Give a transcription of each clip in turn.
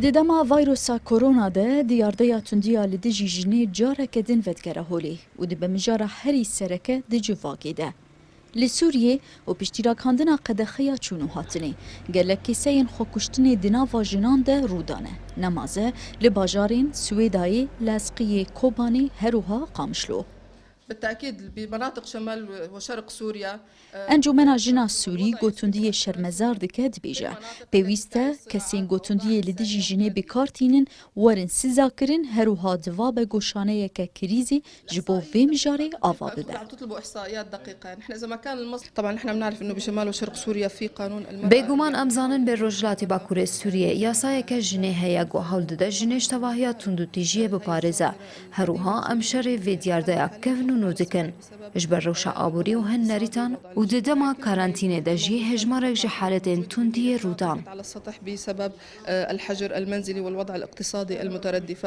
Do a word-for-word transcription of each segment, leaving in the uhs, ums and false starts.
Di dema vayrusa korona de diyardeya tundiya li dijî jinê careke din vedigere holê û dibe mijara herî sereke di civakê de. Li Sûriyê û piştî rakandina qedexeya çûn û hatinê, gelek kêseyên xwekuştinê di nava jinan de rû dane. Nemaze li bajarên Swêdayê, Lezqiyê, Kobanê, her wiha Qamişlo. بالتأكيد بمناطق شمال وشرق سوريا، Encûmena Jina Sûrî gotundiyê şermezar dike, dibêje, pêwîst e kesên gotundiyê li dijî jinê bi kar tînin werin sizakirin, her wiha di va vegoşaneyeke krîzê ji bo vê mijarê ava bibe. عم تطلبوا إحصائيات دقيقة. نحن إذا ما كان المص-، طبعًا نحن بنعرف إنه بشمال وشرق سوريا في قانون المرأة. Bêguman em zanin bê Rojhilatê Bakurê Sûriyê yasayeke jinê heye ku hewl dide jinê ji tevahiya tundûtîjiyê biparêze. Her wiha em şerê vê diyardeya kevn û nû dikin. Ji ber rewşa aborî û hin nerîtan û di dema karantînê de jî hejmarek ji haletên tundiyê rû dan. على السطح بسبب، آه، الحجر المنزلي والوضع الاقتصادي المتردي. ف-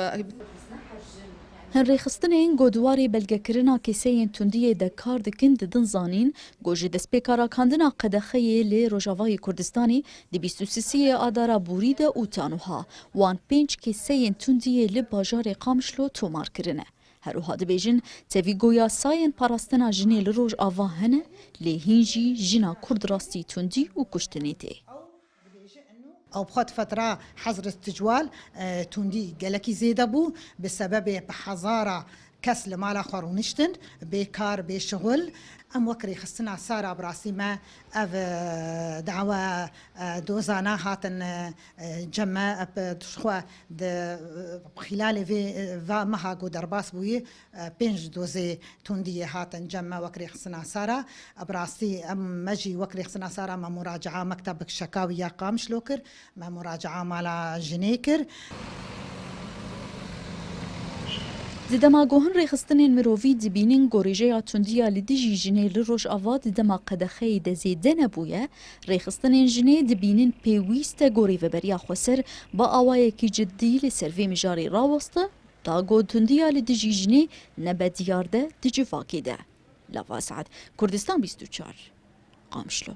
Hin rêxistinên ku di warê belgekirina kêseyên tundiyê de kar dikin didin zanîn ku ji destpêka rakandina qedexeyê li Rojavayê Kurdistanê di bîst û sisiyê Adara borî de û ta niha wan pênc kêseyên tundiyê li bajarê Qamişlo tomar kirine. Her wiha dibêjin, tevî ku yasayên parastina jinê li Rojava hene, lê hîn jî jina Kurd rastî tundî û kuştinê tê. Ew bi xwe di fetra hezret tecwal, e, tundî gelekî zêde bû, bi sebebê bi hezara kes li mala xwe rûniştin, bê kar, bê şixul. Em wek rêxistina Sara bi rastî me ev, e, dawa, e, dozana hatin, e, e, cem me, e, bi xwe di, e, xîlalê vê, e, va meha ku derbas bûyî, e, pênc dozê tundiyê hatin cem me wek rêxistina Sara. Bi rastî em, me jî wek rêxistina Sara me muraca'a mekteb şekawî ya Qamişlo kir, me muraca'a mala jinê kir. Di dema ku hin rêxistinên mirovî dibînin ku rêjeya tundiya li dijî jinê li Rojava di dema qedexeyê de zêde nebûye, rêxistinên jinê dibînin pêwîst e ku Rêveberiya Xweser bi awayekî ciddî li ser vê mijarê raweste, ta ku tundiya li dijî jinê nebe diyarde di civakê de. Lava Esad, Kurdistan bîst û çar, Qamişlo.